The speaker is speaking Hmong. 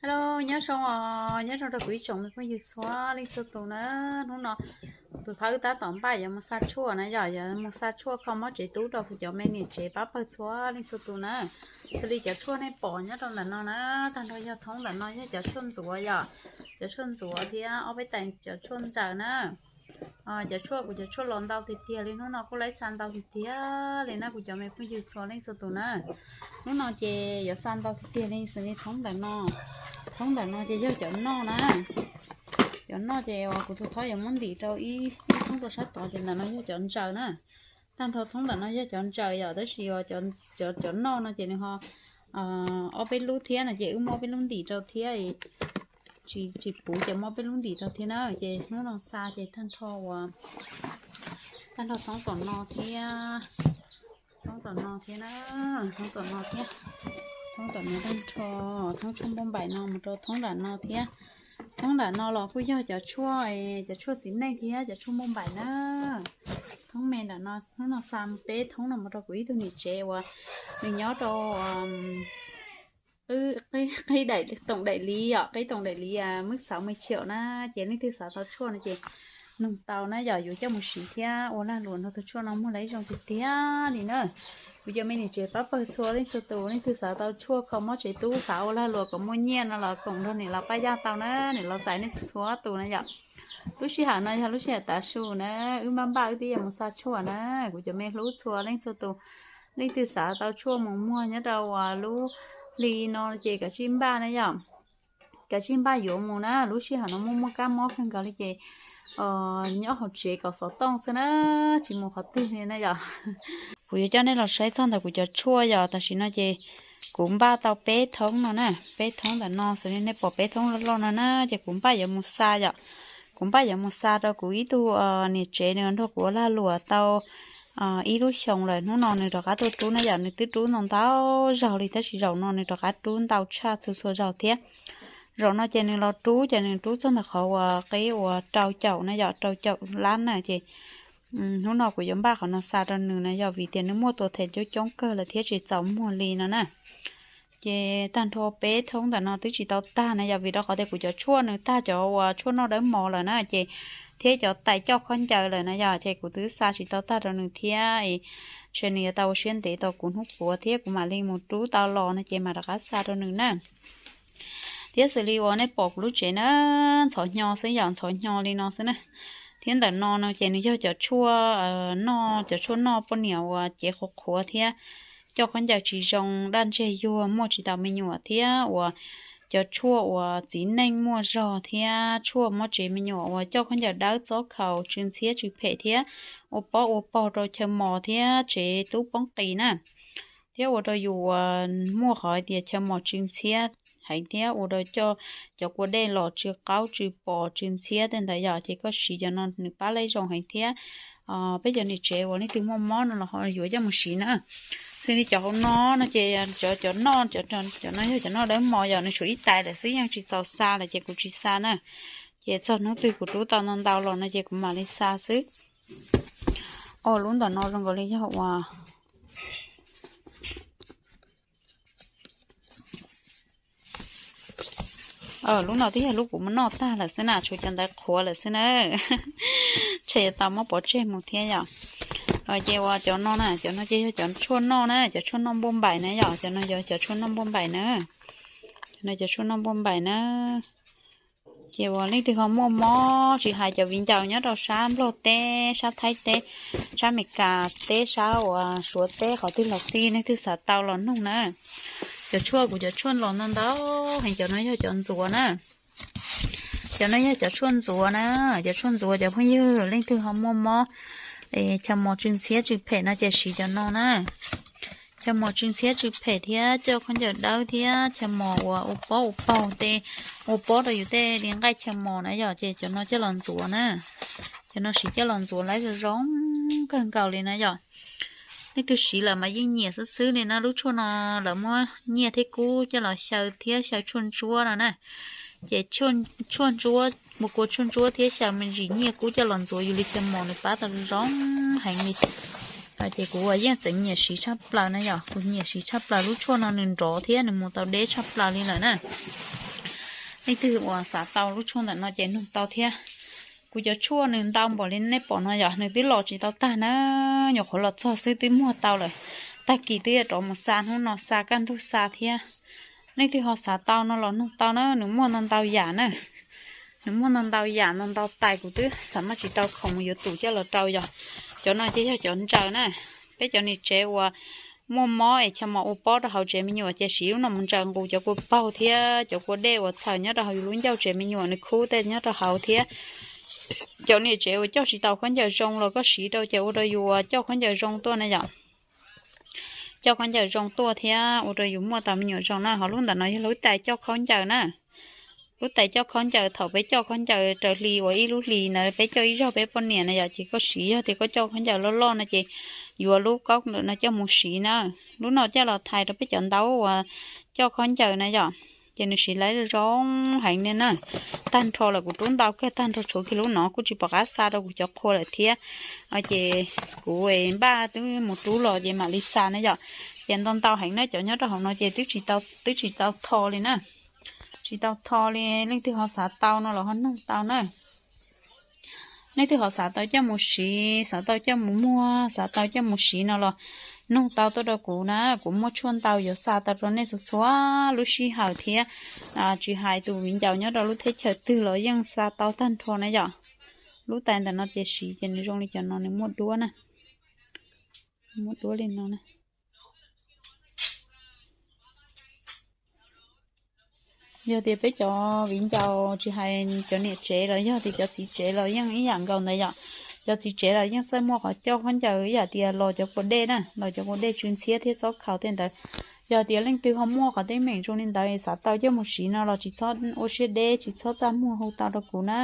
Hello, nyob zoo os, nyob zoo rau kuv ib tsoom me phooj ywg txhua leej txhua tus na. Hnub no tus thawj wb tab tom npaj yuav mus xa tshuaj na yom, yuav mus xa tshuaj kho mob tsev tub rau kuv cov me niam tsev pab pawg txhua leej txhua tus na. Xws li cov tshuaj nej pom nyob rau ntawm no na, tag nrho yog thoob ntawm no yog cov tshuaj ntxuav yom, cov tshuaj ntxuav thiab ob peb tais cov tshuaj ntsaws na. Cov tshuaj kuv cov tshuaj los ntau tiag tiag li, hnub no kuj laib xa ntau tiag tiag li na kuv cov me phooj ywg txhua leej txhua tus na. Hnub no ces yuav xa ntau tiag tiag li, xws li thoob ntawm no, thoob ntawm no ces yog cov noj na. Cov noj ces uas kuv tus thawj yuav muab ntim rau ib, ib thoob rau sab tod, ces ntawm no yog cov ntsaws na. Tag nrho thoob ntawm no yog cov ntsaws yom, tab sis uas cov, cov noj no ces nws ho ob peb lub thiab no ces wb muab ob peb lub ntim rau thiab, tsis, tsis puv ces muab ob peb lub ntim rau thiab na. Ces hnub no xa ces tag nrho uas, tag nrho thoob tom no thiab, thoob tom no thiab na, thoob tom no thiab, thoob tom no tag nrho, thoob tshuaj npauj npaim no mus rau thoob nram no thiab. Thoob nram no los kuj yog cov tshuaj, cov tshuaj txiv neej thiab cov tshuaj npauj npaim na. Thoob me nram no, hnub no xa peb thoob no mus rau kuv ib tug niam tsev uas nws nyob rau qib, qib toom daim li yom, qib toom daim li mub xauv me chiaum na. Ces leej twg xav tau tshuaj no ces nug tau na yom, yuav coj mus siv thiab ua lag luam nrog tus tshuaj no muag laib zoo tiag tiag li na. Kuv cov me niam tsev pab pawg txhua leej txhua tus, leej twg xav tau tshuaj kho mob tsev tub, xav ua lag luam kom muaj nyiaj no los koom nrog niam laus Paj Yaj tau na, niam laus txais nej txhua tus na yom. Lub sij hawm no yog lub sij hawm tav su na, wb npaj npaj wb twb yuav mus xa tshuaj na. Kuv cov me hlub txhua leej txhua tus, leej twg xav tau tshuaj mus muag nyob rau uas lub hli no ces kav tsij npaj na yom. Kav tsij npaj yuav mus na, lub sij hawm no muaj muaj kab mob kawg nkaus li ces nyob hauv tsev kom xov tooj xwb na, tsis mus qhov twg li na yom. Kuv yuav coj nej los saib txog ntawm kuv cov tshuaj yom, tam sim no ces kuv npaj tau peb thoob no na, peb thoob ntawm no xws li nej pom peb thoob loj loj no na, ces kuv npaj yuav mus xa yom. Kuv npaj yuav mus xa rau kuv ib tug niam tsev nws nrog kuv ua lag luam tau ib lub xyoos lawm, hnub no nws rov qab tuaj rub na yom, nws twb rub ntau ntau zaug li tab sis zaum no nws rov qab rub ntau tshaj txhua txhua zaug thiab. Zaum no ces nws los rub ces nws rub txog ntawm qhov uas qib uas rau caum na yom, rau caum lab na ces hnub no kuv yuav npaj qhov no xa rau nws na yom, vim tias nws muaj tua them coob coob kawg lawm thiab tsis txaus muag li no na. Ces tag nrho peb thoob ntawm no twb tsis tau tag na yom, vim rau qhov tias kuv cov tshuaj nws tag cov uas tshuaj noj dawb mos lawm na ces, thiab cov tais coj khaub ncaws lawm na yom, ces kuv twb xa tsis tau tag rau nws thiab. Ntshe nws yuav tau ua siab ntev tos kuv hnub puav thiab kuv mam li mus rub tau los no ces mam rov qab xa rau nws na. Thiab xws li uas nej pom kuv lub tsev na, ntxhov hnyo xwb yom, ntxhov hnyo li no xwb na. Thiab ntawm no no ces nws yog cov tshuaj noj, cov tshuaj noj poj niam uas cev qhuav qhuav thiab coj khaub ncaws tsis zoo, daj ntseg yuag, muaj tsis tau me nyuam thiab uas cov tshuaj uas txiv neej muaj zog thiab tshuaj mob tsev me nyuam uas coj khaub ncaws dawb txob khaus tsw ntxhiab tsw phem thiab ua pob ua paug rau chaw mos thiab tsev tub poob qis na. Thiab ua rau yus uas muaj qhov hais tias chaw mos tsw ntxhiab heev thiab ua rau coj cov kua dej los tsw qaub tsw pos tsw ntxhiab tej ntawd yom, ces koj siv cov no nws pab laib zoo heev thiab. Peb cov niam tsev uas leej twg muaj mob no los ho yuav coj mus siv na. Xws li cov hauv no no ces cov, cov noj, cov no yog cov noj dawb mos yom, nws tshuav ib tais lawm xwb yeej tsis txaus xa lawm ces kuv tsis xa na. Ces txog hnub twg kuv rub tau ntau ntau los no ces kuv mam li xa xwb. Os, lub ntawm no zoo nkaus li yog uas lub no twb yog lub kuv muab noj tag lawm xwb na, tshuav cov ntawd qhuav lawm xwb na. Ntshe yuav tau muab pov tseg mus thiab yom. Ces uas cov no na, cov no ces yog cov tshuaj noj na, cov tshuaj noj npauj npaim na yom, cov no yog cov tshuaj noj npauj npaim na. Cov no cov tshuaj noj npauj npaim na. Ces uas leej twg ho muaj mob tsis hais cov viv ncaus nyob rau sab Nplog teb, sab Thaib teb, sab Amelikas teb, sab uas Suav teb, qhov twg los xij, leej twg xav tau los nug na. Cov tshuaj kuv cov tshuaj los ntau ntau heev, cov no yog cov ntxuav na. Cov no yog cov tshuaj ntxuav na, cov tshuaj ntxuav cov phooj ywg, leej twg ho muaj mob chaw mos tsw ntxhiab tsw phem no ces siv cov no na. Chaw mos tsw ntxhiab tsw phem thiab coj khaub ncaws dawb thiab chaw mos uas ua pob ua paug tej, ua pob rau yus tej li nqaij chaw mos na yom, ces cov no coj los ntxuav na. Cov no siv coj los ntxuav laib zoo zoo kawg nkaus li na yom. Leej twg siv lawm mas yeej nyiam xwb xwb li na. Lub tshuaj no lawv muab nyiaj thiab kub coj los xyaw thiab xyaw tshuaj ntsuab no na. Ces tshuaj ntsuab, mus kua tshuaj ntsuab thiab xyaw me ntsis nyiaj kub coj los ntxuav yus li chaw mos nws pab tau zoo heev li. Ces kuv yeej tseem nyiam siv tshaj plaws na yom, kuv nyiam siv tshaj plaws lub tshuaj no, nws nrov thiab nws mus tau deb tshaj plaws li lawm na. Leej twg uas xav tau lub tshuaj ntawm no ces nug tau thiab. Kuv cov tshuaj nws ntau npaum li nej pom no yom, nws twb los tsis tau tag na, nyuam qhuav los txog xwb twb muag tau lawm. Tag kis twb yuav rov mus xa, hnub no xa, kaj ntug xa thiab. Leej twg ho xav tau no los nug tau na, nws muaj ntau ntau yam na. Nws muaj ntau ntau yam, ntau ntau tais, kuv twb xav mas tsis tau khoom mus yuav tus coj los rau yom. Cov no ces yog cov ntsaws na. Peb cov niam tsev uas muaj mob es chaw mos ua pob rau hauv tsev me nyuam ces siv lub no mus ntsaws nqus cov kua paug thiab cov kua dej uas txhaws nyob rau hauv yus lub ncauj tsev me nyuam nws khub tej nyob rau hauv thiab. Cov niam tsev uas coj tsis tau khaub ncaws zoo los koj siv rau ces ua rau yus coj khaub ncaws zoo tuaj na yom. Coj khaub ncaws zoo tuaj thiab ua rau yus muaj tau me nyuam zoo na. Ho lub ntawm no yog lub tais coj khaub ncaws na. Lub tais coj khaub ncaws, thaum peb coj khaub ncaws raws hli uas ib lub hlis ntawd peb coj ib zaug peb poj niam na yom, ces koj siv, yog tias koj coj khaub ncaws loj loj no ces yuav lub kaub ntawm no coj mus siv na. Lub no coj los thais rau peb cov ntaub uas coj khaub ncaws na yom, ces nws siv laiv zoo heev li na. Tag nrho lawm, kuv rub ntau kawg, tag nrho tshuav kiag lub no kuj tsis pom qab xa rau kuv cov qhua lawm thiab. Ces kuv npaj twb mus rub los ces mam li xa na yom. Ces ntau ntau heev na, cov nyob rau hauv no ces twb tsis tau tho li na. Tsis tau tho li, leej twg ho xav tau no los ho nug tau na. Leej twg ho xav tau coj mus siv, xav tau coj mus muag, xav tau coj mus siv no los nug tau tuaj rau kuv na. Kuv muaj tshuaj ntau yuav xa tau rau nej txhua txhua lub sij hawm thiab. Tsis hais tus viv ncaus nyob rau lub teb chaws twg los yeej xa tau tag nrho na yom. Lub tais ntawm no ces siv ces nws zoo li cov no, nws muaj duab na. Muaj duab li no na. Yog tias peb cov viv ncaus, tsis hais cov niam tsev los yog tias cov txiv tsev los yeej ib yam nkaus ntawd yom. Cov txiv tsev los yeej txawj muaj qhov coj khaub ncaws ib yam tias los cov kua dej na, los cov kua dej tsw ntxhiab thiab txob khaus tej ntawd. Yog tias leej twg ho muaj qhov teeb meem zoo li ntawd xav tau coj mus siv no los tsis txhob ua siab deb, tsis txhob txaj muag, hu tau rau kuv na.